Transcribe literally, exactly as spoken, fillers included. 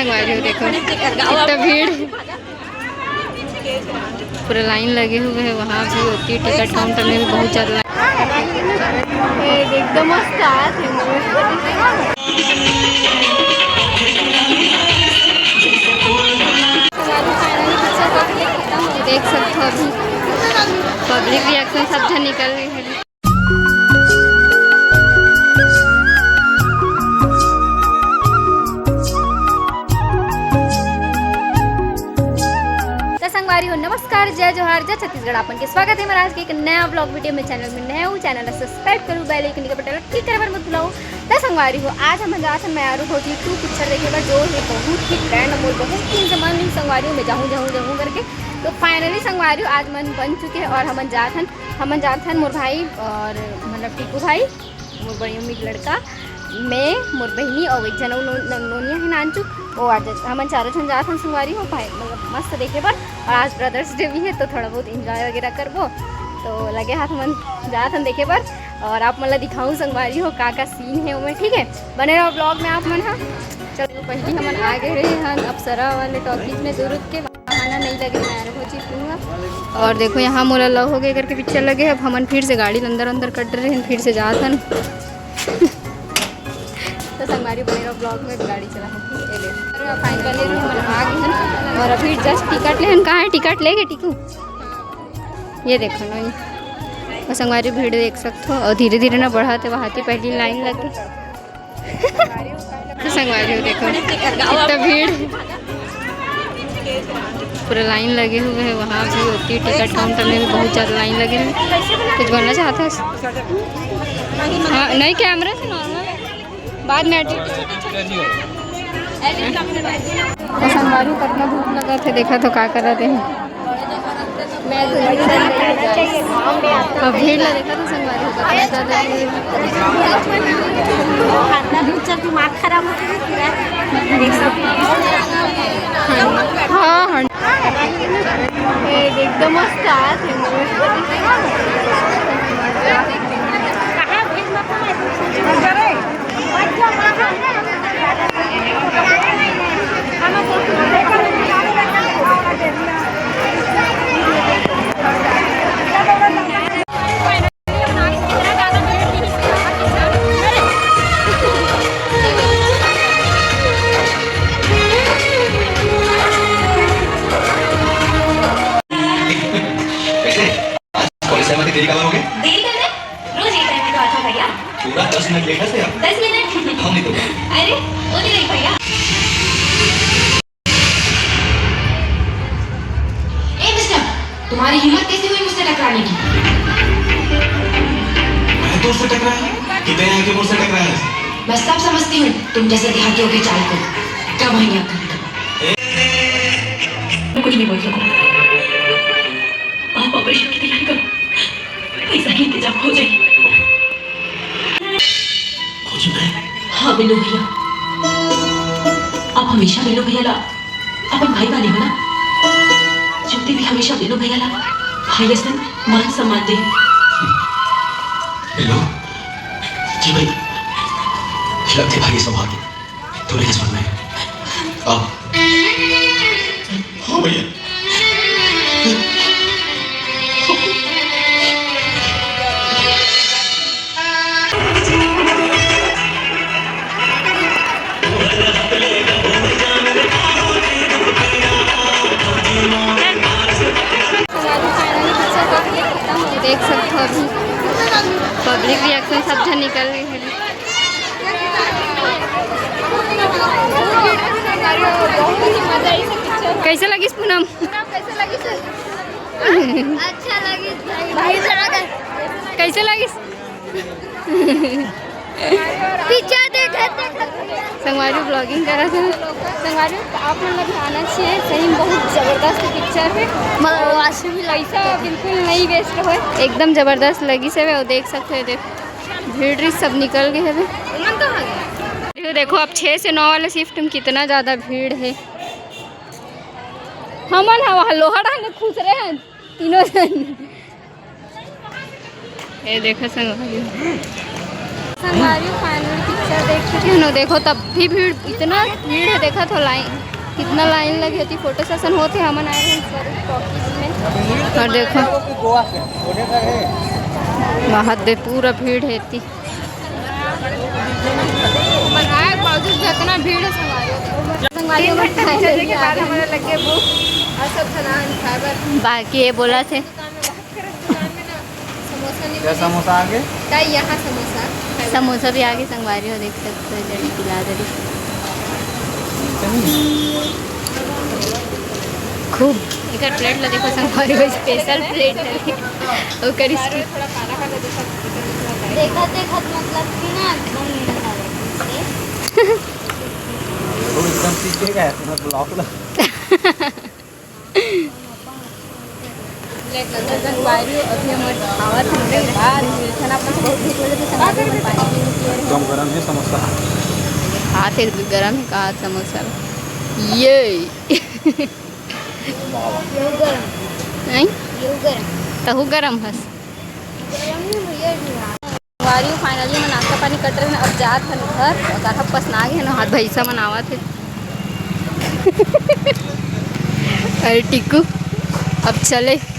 संगवारी हो, देखो इतना भीड़, पूरा लाइन लगे हुए हैं। वहाँ भी होती टिकट काउंटर में भी बहुत ज्यादा लाइन। एकदम मस्त आत हे। देख सकते हो अभी पब्लिक रिएक्शन सब झन निकल रही है। तो संगवारी हो, नमस्कार, जय जोहार, जय छत्तीसगढ़। आपन के स्वागत है हमारे आज के एक नया व्लॉग वीडियो में। चैनल में नया हूँ, चैनल ला सब्सक्राइब करूँ, बेल आइकन के बटन ला क्लिक करे बर मत भुलाओ। तो संगवारी हो, आज हम जात हन मैं आरू भौजी टू पिक्चर देखे बर, जो है बहुत ही ग्रैंड, मोर बहुत दिन से मन नहीं संगवारी हो, मैं जाऊँ जाऊँ जाऊँ करके। तो फाइनली संगवारी हो, आज मन बन चुके हैं और हमन जात हन, हमन जात हन मोर भाई और मतलब टीकू भाई, मोर बड़ी मम्मी के लड़का, मैं, मोर बहिनी और एक जन नो-, नो-, नोनिया है नानचुक, वो आज हमन चारों झन जात हन संगवारी हो भाई, मतलब मस्त देखे बर। और आज ब्रदर्स डे भी है तो थोड़ा बहुत एंजॉय वगैरह करबो। तो लगे हाथ मन जात हन देखे बर और आप मन ला दिखाऊँ संगवारी हो का का सीन है ओमे, ठीक है, बने रहो व्लॉग में आप मन हा। चलो पहली हमन आ गए रहे हन अप्सरा वाले टॉकीज में दो रुक के। बहाना नहीं लगे मैं रहो जी पूरा। और देखो यहाँ मोला लव हो गए करके पिक्चर लगे, अब हमन फिर से गाड़ी अंदर अंदर कट रहे हैं, फिर से जात हन। तो संगवारी बने रहो व्लॉग में, गाड़ी चला हम। ये ले। और फाइनली हमन आ गए हन और अभी जस्ट टिकट लेहन। कहाँ है टिकट लेके टीकू? ये देखो ना, ये और संगवारी भीड़ देख सकते हो और धीरे धीरे ना बढ़ाते, वहाँ थी पहली लाइन लग गई। तो संगवारी हो देखो इतना भीड़, पूरा लाइन लगे हुए हैं। वहाँ भी होती टिकट काउंटर में भी बहुत ज़्यादा लाइन लगे हुए हैं। कुछ बोलना चाहते हो? हाँ, नहीं, कैमरा से नॉर्मल है, बाद में एडिट। तो संगवारी कितना धूप लगा थे, देखा तो का करा थे। मैं तो नहीं जाना चाहिए, गाँव में आता अब भीड़ ला देखा तो संगवारी हो, कितना ज़्यादा भीड़। खाना भी चल दिमाग खराब हो गया पूरा। हाँ, हाँ। ए, एकदम मस्त आत हे। कहाँ भीड़ मत कैसे? आज कॉलेज टाइम आके देरी कब आओगे? देरी करने? रोज ये टाइम पे तो आता हूँ भैया। पूरा दस मिनट लेट है भैया। दस मिनट? हम नहीं तो। अरे, वो नहीं भैया। ए मिस्टर, तुम्हारी हिम्मत कैसे हुई मुझसे टकराने की? मैं तो उससे टकराया हूँ कि तय आके मुझसे टकराया है। मैं सब समझती हूँ तुम जैसे देहातियों के चाल को। क्या वही नहीं आता? कुछ नहीं बोल सकूँ। आप ऑपरेशन की तैयारी करो, पैसा की इंतजाम हो जाए। खोजू मैं? हाँ बिल्लू भैया, आप हमेशा बिल्लू भैया ला अपन भाई माने हो ना? ज्योति भी हमेशा बिल्लू भैया ला भाई असन मान सम्मान दे। बिल्लू, जी भाई, लगते भाई सौभाग्य। थोड़ी किस्मत में। आओ। हाँ भैया। देख सकते हो अभी पब्लिक रिएक्शन सब झन निकल गए हैं। कैसे लगिस पूनम? अच्छा लगिस भाई। कैसे लगिस? पिक्चर देखत देखत संगवारी ब्लॉगिंग करा थे। संगवारी आप मन ला भी आना चाहिए, सही में बहुत जबरदस्त पिक्चर है। मतलब वाशी भी पैसा बिल्कुल नहीं वेस्ट होए, एकदम जबरदस्त लगिस हे। और देख सकते हो, देख भीड़ री सब निकल गए हवे। देखो, देखो, अब छः से नौ वाले शिफ्ट में कितना ज़्यादा भीड़ है। हमन हवा लोहड़ा में खुसरे हैं तीनों जन। ये देखो संगवारी। संगवारी फाइनल पिक्चर देख चुके हो, देखो तब भी भीड़, इतना भीड़ है, देखा तो लाइन, कितना लाइन लगे होती। फोटो सेशन होते, हमन आए हैं इस बार टॉकीज में। और देखो, बहुत दे पूरा भीड़ है इतनी। बनाए के बावजूद भी इतना भीड़ है संगवारी। संगवारी तीन घंटे पीछे जाके बाद हमारा लग गया भूख और सब खाना खाए बर। बाकी ये बोला थे। समोसा नहीं क्या मिले। समोसा आगे? ताई, यहाँ समोसा। समोसा भी आगे संगवारी हो, देख सकते हो, जड़ी पिला दे रही। खूब एकर प्लेट ला देखो संगवारी हो, स्पेशल प्लेट है। ओकर स्पे- देखत देखत मतलब कि ना एकदम वो एकदम पीछे का है, तुम्हें ब्लॉक लग प्लेट लगा संगवारी, अभी हम खावत हन, ओकर बाद खाना अपन बहुत भूख लगे तो संगवारी मन पानी पी के एकदम गरम है समोसा। खात है, गरम है, कहा समोसा। ये। यू गरम। नहीं? यू गरम। तहु गरम हस। गरम नहीं भैया जी। संगवारी हो, finally हमन नाश्ता पानी कर डरे हन, अब जात हन घर। और कथा पसना गे हन, हाथ भैंसा मन आवत हे। अरे टिकू, अब चले।